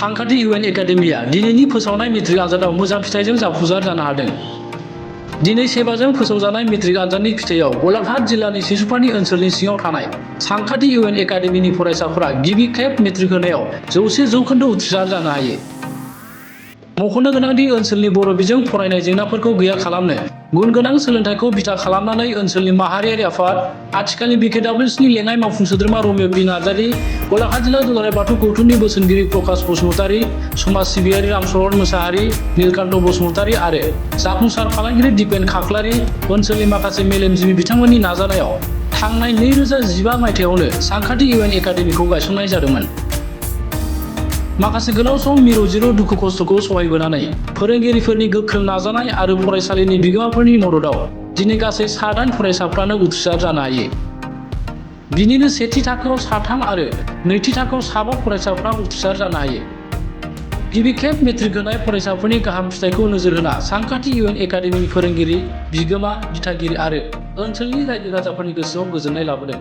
सानखान्थि इउएन एकाडेमिया दिनैनि फोसावनाय मेट्रिक आनजादाव मोजां फिथाइजों जाफुंसार जानो हादों। दिनै सेबाजों फोसावजानाय मेट्रिक आनजादनि फिथाइयाव गलाघाट जिल्लानि सिसुपानि ओनसोलनि सिङाव थानाय सानखान्थि इउएन एकाडेमिनि फरायसाफोरा गिबि खेब मेट्रिक होनायाव 100% उथ्रिसार जानो हायो। मख'नो गोनांदि ओनसोलनि बर' बिजों फरायनाय जेंनाफोरखौ गैया खालामनो गुन गोनां सोलोंथाइखौ बिथा खालामनानै ओनसोलनि माहारियारि आफाद आथिखालनि बिकेडब्लिउएसनि लेङाइ मावफुं सोद्रोमा रमिय बि नार्जारि, गलाघाट जिल्ला दुलाराय बाथौ गौथुमनि बोसोनगिरि प्रकाश बसुमतारि, समाज सिबियारि रामचरण मोसाहारि, नीलकान्त बसुमतारि आरो जाफुंसार फालांगिरि दिपेन खाख्लारि ओनसोलनि माखासे मेलेमजिबि बिथांमोननि नाजानायाव थांनाय 2015 मायथाइयावनो सानखान्थि इउएन एकाडेमिखौ गायसननाय जादोंमोन। माखासे गोलाव सम मिरु जिरु दुखु खस्थ'खौ सहायबोनानै फोरोंगिरिफोरनि गोख्रों नाजानाय आरो फरायसालिनि बिगोमाफोरनि मददआव दिनै गासै 7 फरायसाफ्रानो उथ्रिसार जानो हायो। बिनिनो सेथि थाखोआव 3 आरो नैथि थाखोआव 5 फरायसाफ्रा उथ्रिसार जानो हायो। गिबि खेब मेट्रिक होनाय फरायसाफोरनि गाहाम फिथाइखौ नोजोर होना सानखान्थि इउएन एकाडेमिनि फोरोंगिरि, बिगोमा, दिथागिरि आरो ओनसोलनि रायजो राजाफोरनि गोसोआव गोजोननाय लाबोदों।